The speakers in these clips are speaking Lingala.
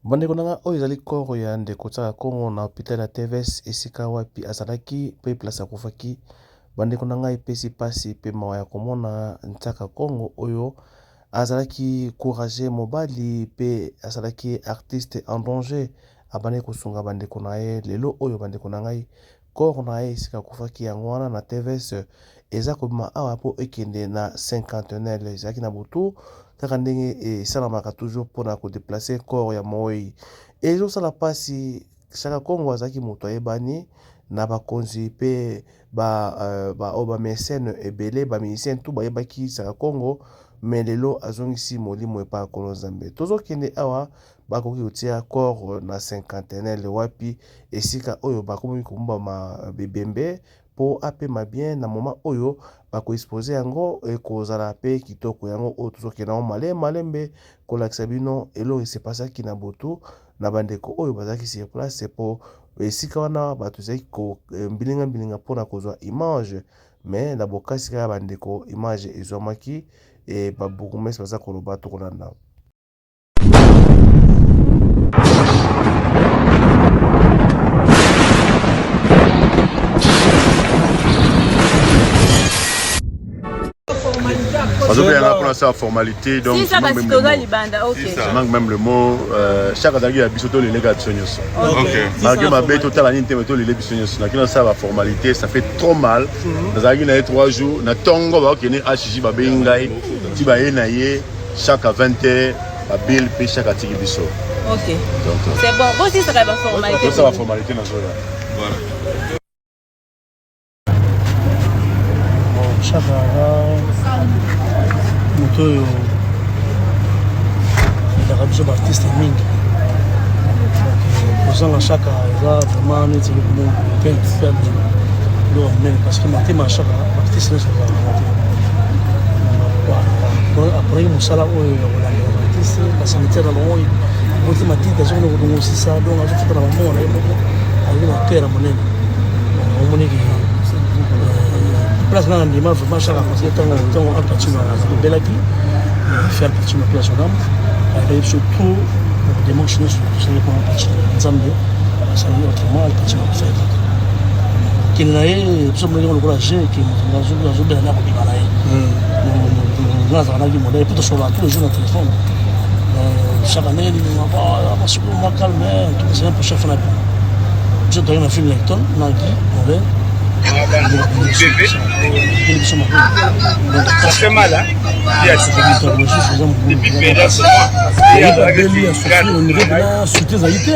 Bandeko na nga oyo ezali corps ya ndeko Tsaka Kongo na hopital ya TVS esika wapi azalaki pe place akufaki. Bandeko na ngai epesi pasi pe mawa ya komona Tsaka Kongo oyo azalaki courageux mobali pe azalaki artiste en danger abandaki kosunga bandeko na ye lelo oyo bandeko na ngai Corps na ye esika akufaki yango wana na TVS eza kobima awa po ekende na cinquantenaire. Ezalaki na butu kaka ndenge esalamaka toujours pona ko deplacer corps ya moweyi. Ezosala pasi Shaka Kongo azalaki moto ayebani na bakonzi pe ba oyo ba mecene ebele ba musiciens tout bayebaki Shaka Kongo mais lelo azongisi molimo epa ya Nkolo Nzambe. Tozokende awa Bakoki kotia corps na cinquantenaire wapi esika oyo bakomi kobombama bibembe po apema bien na moment oyo bako expose yango ekozala pe kitoko yango oyo tozokende yango malembe malembe kolakisa bino eloko e se passaki na butu na bandeko oyo bazalaki sur place po esika wana bato ezalaki ko mbilinga mbilinga pona kozwa image mais na bokasi kaka ya bandeko image ezwamaki et ba bourgmestre baza koloba tokolanda. Bazobela mpona sa formalité donc Si, chaka toza libanda ok je manque même le mot euh, chaque azalaki ya biso toleleka biso nyonso malgré mabe totala nini te me tolele biso nyonso naki nasala baformalité ça fait trop mal mhm. nazalaki na ye 3 jours na ntongo bakokende hg babengi ngai ti baye na ye Chaque à 20 heures, ba bill pe chaque atiki biso. Ok. Donc, euh, c'est bon. Bosisaka ba formalité. Bosisa ba formalité na zoya. Voilà. Bon, chaque aza moto oyo ezalaka biso baartiste mingi kozanga chaka eza vraiment neti eloko moko perte perte eloko ya monene parce que motema ya chaka artiste nyonso azalaka te aponaki mosala oyo ya kolandela baartiste bacimetière na bango boti matiti azokende kodongosisa donc azofuta na bambongo na ye moko azali na cœur ya monene omoniki place nga na ndima vraiment chaka parce que ntango ntango Al Pacino abelaki fait Al Pacino mpe ya son âme ayebaki biso trop na démarche nyonso tosali mpo Al Pacino nzambe asali autrement Al Pacino akufaki kaka kende na ye biso monaki yango lokola jeu ke moto azobela na kobima na ye nga azalaka naki modèle mpo tosololaka tous les jours na téléphone chaque année nini masukulu mwa calme en tout cas semaine prochaine fana bima biso toyaki na film lecton na guy modèle Ça fait mal, hein? Abeli asouffrir au niveau de la soutien ezali te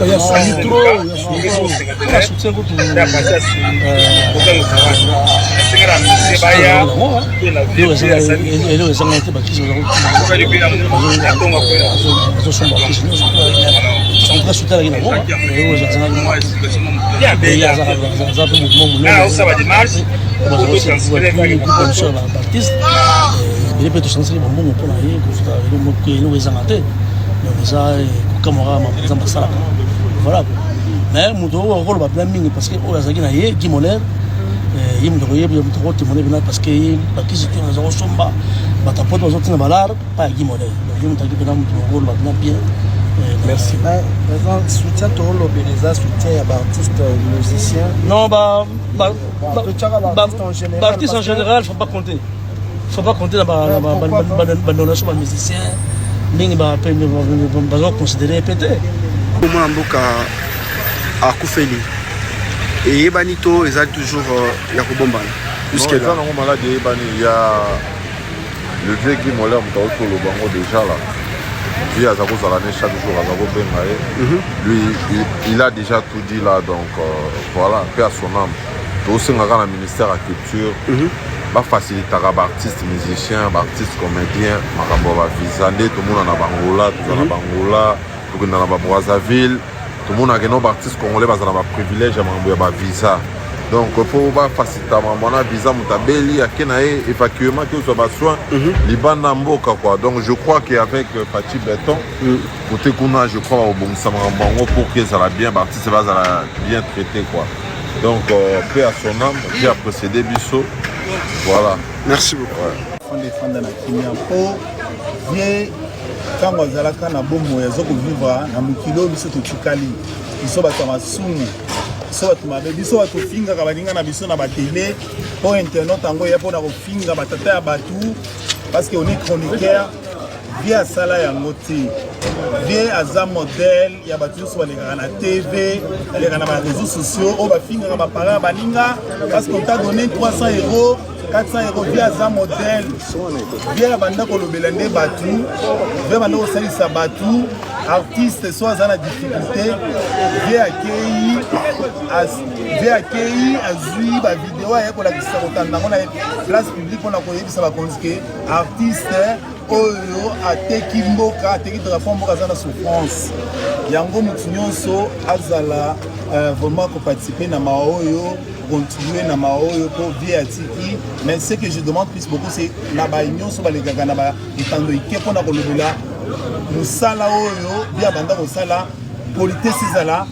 ya sali trop ya soutien kutu eloko ezanga te bakisi bazosomba bakisi nyonso en soutien alaki nango aza mpe mouvement monene baartiste ebele mpe tosangisaki bambongo mpo na ye kofuta eloko ezanga te donc eza kokamwaka makambo nzambe asalaka voilà mais moto oyo akoloba mpena mingi parce que oyo azalaki na ye Guy Moller ye moto akoyebi moto akotemone mpena parce que ye bakisi te aza kosomba bato ya poto bazotina balare pa ya Guy Moller donc ye moto azalaki mpena moto akoloba mpena bien. Merci. Eza soutien tolobela eza soutien ya baartiste musicien. Non, ba, ba, ba, ba, artiste en général, faut pas compter. Faut pas compter na ba, ba, ba, ba, ba, ba donation ba musicien ndenge ba baza considérer pe te. Mwana mboka akufeli eyebani to eza toujours ya kobombana jusque là? Eza nango maladi eyebani ya Le vieux Guy Moller moto akoki koloba yango déjà là. Vieux aza kozala ne chaque jour aza kobenga ye. Mhm. Lui il, il a déjà tout dit là donc euh, voilà paix à son âme. Tosengaka na ministère ya culture mm -hmm. bafacilitaka baartiste musicien baartiste comédien makambo ya bavisa nde tomona na bangola toza na mhm. bangola tokenda na babrazzaville tomonaka no baartiste congolais baza na baprivilège ya makambo ya bavisa donc mpo bafacilita makambo wana visa moto abeli ake na ye évacuement ke ozwa basoin mhm. libanda mboka quoi donc je crois que avec euh, Fatshi Beton mm. côté kuna je crois bakobongisa makambo yango pour que ezala bien baartiste bazala bien traité quoi donc euh, paix à son âme qui a précédé biso voilà merci beaucoup ouais. fanda efanda na kimia mpo vie. Ntango azalaka na bomoi, aza kovivre na mokili oyo biso totikali, biso bato ya masumu, biso bato mabe, biso bato tofingaka baninga na biso na batele mpo internet yango eya mpona kofinga batata ya bato parce que on est chroniqueur. Vie asala yango te. Vie aza modèle ya bato nyonso balekaka na TV, balekaka na baréseaux sociaux oyo bafingaka baparent ya baninga parce qu'on t'a donné 300 euros, 400 euros. Vie aza modèle. Vie abanda kolobela nde bato, vie abanda kosalisa bato. Artiste so aza na difficulté, vie akei, vie akei, azwi bavideo, aye kolakisa, kotanda yango na place publique mpona koyebisa bakonzi ke artiste oyo ateki mboka, ateki drapeau mboka, aza na souffrance. Yango motu nyonso azala vraiment koparticiper na mawa oyo, contribuer na mawa oyo mpo vie atiki. Mais ce que je demande plus beaucoup, c'est na baye nyonso balekaka na baetando ike mpona kolobela mosala oyo vie abanda kosala, politesse ezala,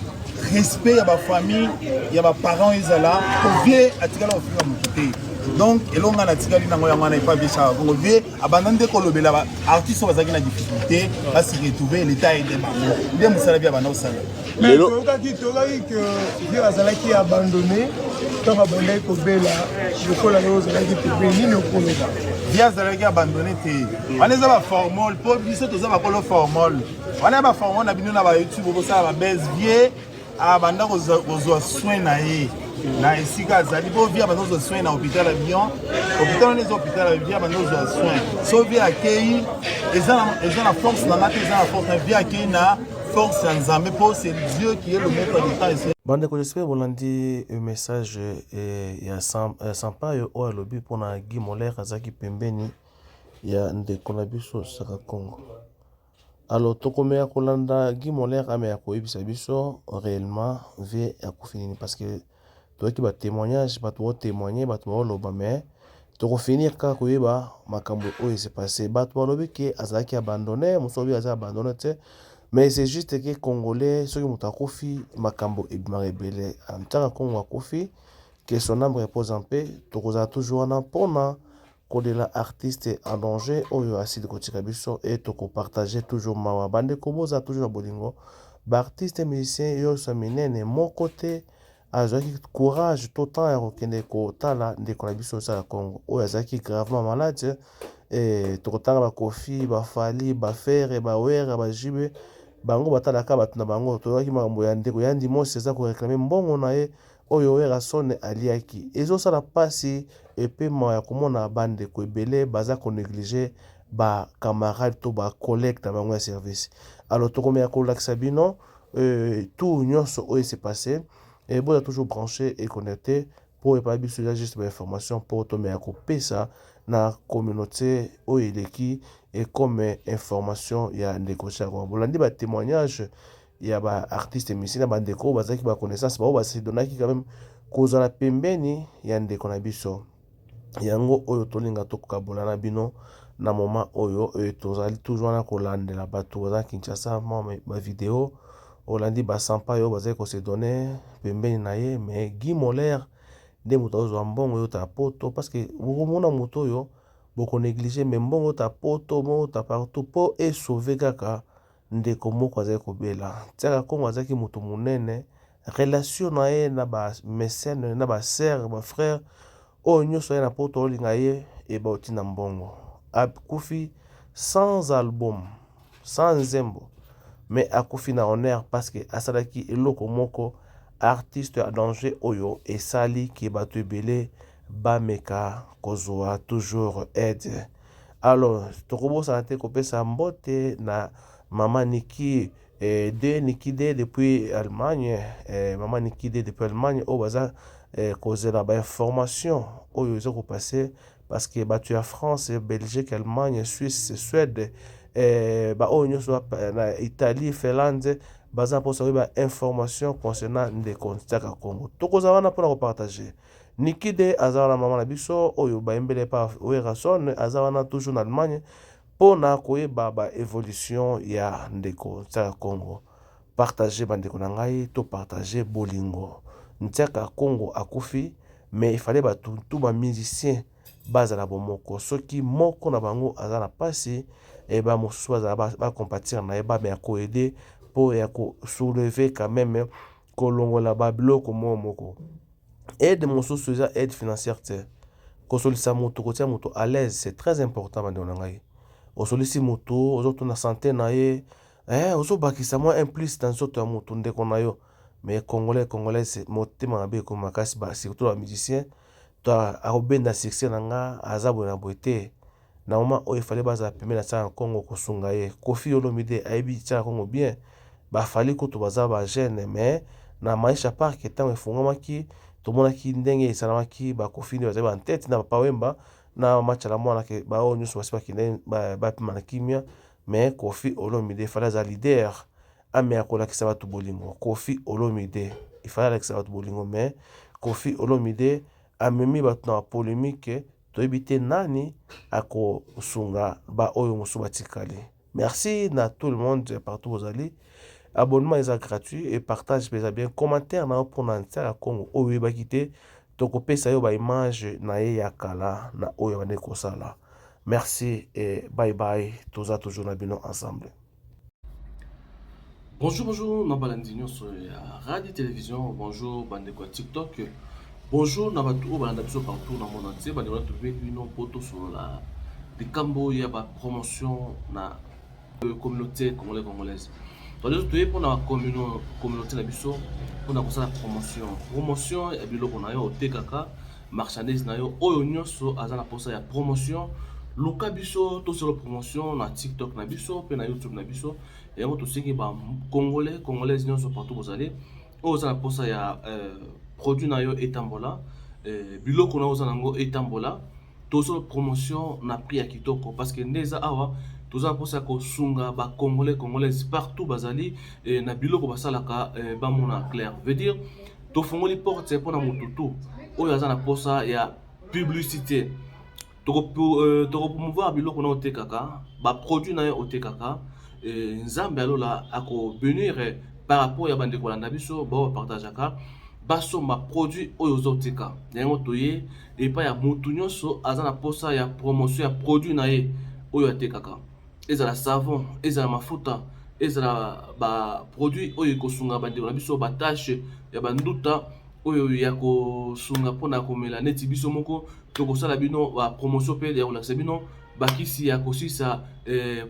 respect ya bafamille, ya baparent ezala, po vie atikala kofinga motu te. Donc elongo ngai natikali nango yango wana epa vie Chaka Kongo. Vie abanda nde kolobela baartiste oyo bazalaki na difficulté, basi retrouve, l'état aide bango, nde mosala vie abanda kosala. Mais toyokaki ke vie azalaki abandonné ntango abandaki kobela. Lokola yo ozalaki pembeni, nini okoloba? Vie azalaki abandonné te. Wana eza baformole, mpo biso toza bakolo formole. Wana ya baformole na bino na bayoutube bosala babase. Vie abanda kozwa soin na ye na esika azali, mpo vie abanda kozwa soin na hôpital ya Bion. Hôpital wana eza hôpital ya vie. Abanda kozwa soin. So vie akei, eza na force na nga te, eza na force na vie. Akei na force ya Nzambe, mpo c'est Dieu qui est le maître du temps. Bandeko, j'espère bolandi message ya Sampayo oyo alobi mpona Guy Moler, azalaki pembeni ya ndeko na biso Chaka Congo. Alors tokomeka kolanda Guy Moler, ameka koyebisa biso réellement vie akufi nini, parce que toyoki batémoignage, bato baotémoigne, bato baoloba, mais tokofinir kaka koyeba makambo oyo ese passé. Bato balobi ke azalaki abandonné, mosu alobi aza abandonné te, mais c'est juste ke Congolais, soki moto akufi, makambo ebimaka ebele. Ntango Kongo akufi, que son âme repose en paix. Tokozala toujours wana mpona kolela artiste en danger oyo asili kotika biso e tokopartage toujours mawa. Bandeko, bozala toujours na bolingo. Baartiste musicien nyonso ya minene, moko te azwaki courage to temps ya kokende kotala ndeko na biso osala Congo oyo azalaki gravement malade. Tokotanga baKoffi, baFally, baFerre, baWerra, baJB, bango batalaka bato na bango. Toyokaki makambo ya ndeko Yandi Mosi, aza koréclamer mbongo na ye oyo Werrason aliaki. Ezosala mpasi epe mawa ya komona bandeko ebele baza konégliger bacamarade to bacollègue na bango ya service. Alors tokomeka kolakisa bino tout nyonso oyo ese passé. Boza toujours branché et connecté mpo epai biso eza juste bainformation mpo tomeka kopesa na communauté oyo eleki ekome information ya ndeko Chaka. Bolandi batémoignage ya baartiste musicien na bandeko oyo bazalaki baconnaissance, bao basedonaki quand même kozala pembeni ya ndeko na biso. Yango oyo tolinga tokabola na bino na moment oyo. Tozali toujours wana kolandela bato baza Kinshasa, mwa bavideo olandi basampa oyo bazali kose donner pembeni na ye. Mais Guy Moler nde moto azozwa mbongo oyo ta poto, parce que bokomona moto oyo bokonéglige, mais mbongo ta poto, mbongo ta partout mpo esauve kaka ndeko moko azali kobela. Tiaka Kongo azalaki moto monene, relation na ye na bamécène, na basœur, bafrère oyo nyonso aye na poto olinga ye eba otinda mbongo. Akufi sans album, sans nzembo, mais akufi na honneur parce que asalaki eloko moko, artiste ya danger oyo esali ke bato ebele bameka kozwa toujours aide. Alors tokobosana te kopesa mbote na mama Niki de Niki de depuis Allemagne, mama Niki de depuis Allemagne oyo baza kozela bainformation oyo eza kopase, parce que bato ya France, Belgique, Allemagne, Suisse, Suède, baoyo nyonso na Italie, Finlande, baza mposa koyeba information concernant ndeko Ntiaka Congo. Tokozala wana mpona kopartage. Niki de aza wana, mama na biso oyo bayembeli epa Werrason, aza wana toujours na Allemagne mpona koyeba baévolution ya ndeko Ntiaka Congo. Partage, bandeko na ngai, topartage bolingo. Ntiaka Congo akufi, mais ifale bato tu bamusicien bazala bomoko. Soki moko na bango aza na mpasi, e bamosusu bazala bacompatir na ye, bameka koaider mpo ya kosoulever quand même, kolongola babiloko moko moko. Aide mosusu eza aide financière te. Kosolisa moto, kotia moto à l'aise, c'est très important. Bandeko na ngai, osolisi moto, ozotuna santé na ye, ozobakisa mwa un plus na nzoto ya moto, ndeko na yo. Mais Congolais, Congolaise, motema mabe ekoma makasi, surtout bamusicien. To akobenda succès na nga, aza boye na boye te. Na moment oyo efale bazala pembeni na Tiaka Congo, kosunga ye. Koffi Olomide ayebi Tiaka Congo bien, baFally kutu baza bajeune, mais na Maisha Park, ntango efungwamaki, tomonaki ndenge esalamaki. BaKoffi nde bazali bantete na Papa Wemba na Machala Mwana ke baoyo nyonso basi bakende, bapema na kimia. Mais Koffi Olomide efale aza leader, ameya kolakisa bato bolingo. Koffi Olomide efale alakisa bato bolingo, mais Koffi Olomide amemi bato na bapolémique. Toyebi te nani akosunga baoyo mosusu batikali. Merci na tout le monde partout bozali. Abonnement eza gratuit et partage mpe eza bien. Commentaire na yo mpona Ntiaka Congo oyo oyebaki te, tokopesa yo baimage na ye ya kala na oyo abandaki kosala. Merci et bye bye, toza toujours na bino ensemble. Bonjour, bonjour, na balandi nyonso ya radio télévision. Bonjour bandeko ya TikTok, bonjour na bato oyo balanda biso partout na monde entier. Bandeko na, tobengi bino mpo tosolola likambo ya bapromotion na communauté congolais, congolaise. Toye mpona communauté na biso, mpona kosala promotion, promotion ya biloko na yo otekaka, marchandise na yo. Oyo nyonso aza na mposa ya promotion, luka biso tosala promotion na TikTok na biso mpe na YouTube na biso. Yango tosengi bacongolais, congolaise nyonso partout bozali, oyo oza na mposa ya produit na yo etambola, biloko na yo oza nango etambola, tosala promotion na prix ya kitoko, parce que nde eza awa toza na mposa ya kosunga bacongolais, congolaise partout bazali, na biloko basalaka, bamona clair. Veut dire tofungoli porte mpona motu tu oyo aza na mposa ya publicité. Tokopromouvoir biloko na otekaka, baproduit na yo otekaka. Nzambe alola akobénir par rapport ya bandeko balanda biso, bao bapartageaka, basomba produit oyo ozoteka. Yango toye epai ya motu nyonso aza na mposa ya promotion ya produit na ye oyo atekaka, ezala savon, ezala mafuta, ezala baproduit oyo ekosunga bandeko na biso, batache ya banduta, oyo ya kosunga mpona komela. Neti biso moko tokosala bino bapromotion mpe ya kolakisa bino bakisi ya kosisa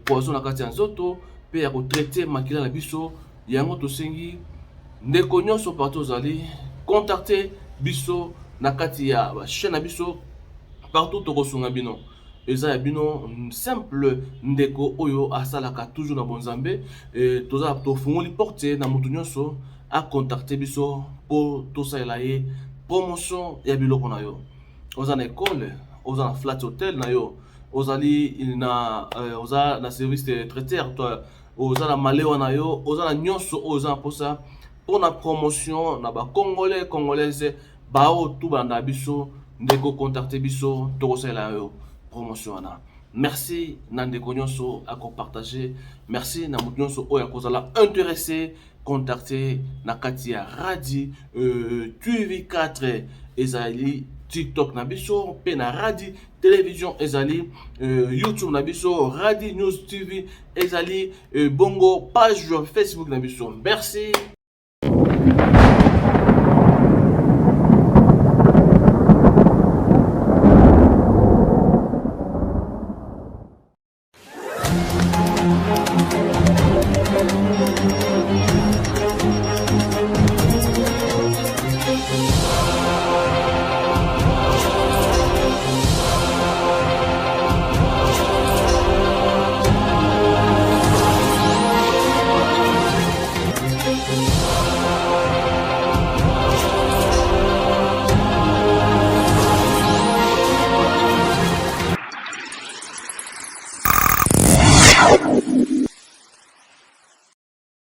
poison na kati ya nzoto mpe ya kotraiter makila na biso. Yango tosengi ndeko nyonso partout ozali, contacte biso na kati ya bachaîne na biso partout, tokosunga bino. Eza ya bino simple ndeko oyo asalaka toujours na bonzambe. Toza tofungoli porte na motu nyonso acontacte biso mpo tosalela ye promotion ya biloko na yo. Oza na ekole, oza na flat hotel na yo, ozali na oza na service de traiteur, to oza na malewa na yo, oza na nyonso oyo oza na mposa mpona promotion na bacongolais, congolaise, baoyo tu balanda biso, ndeko, contacte biso, tokosalela yo promotion wana. Merci na ndeko nyonso akopartage, merci na moto nyonso oyo akozala intéressé. Contacte na kati ya Radi TV4, ezali TikTok na biso, mpe na Radi Télévision, ezali YouTube na biso, Radi News TV ezali bongo page Facebook na biso. Merci.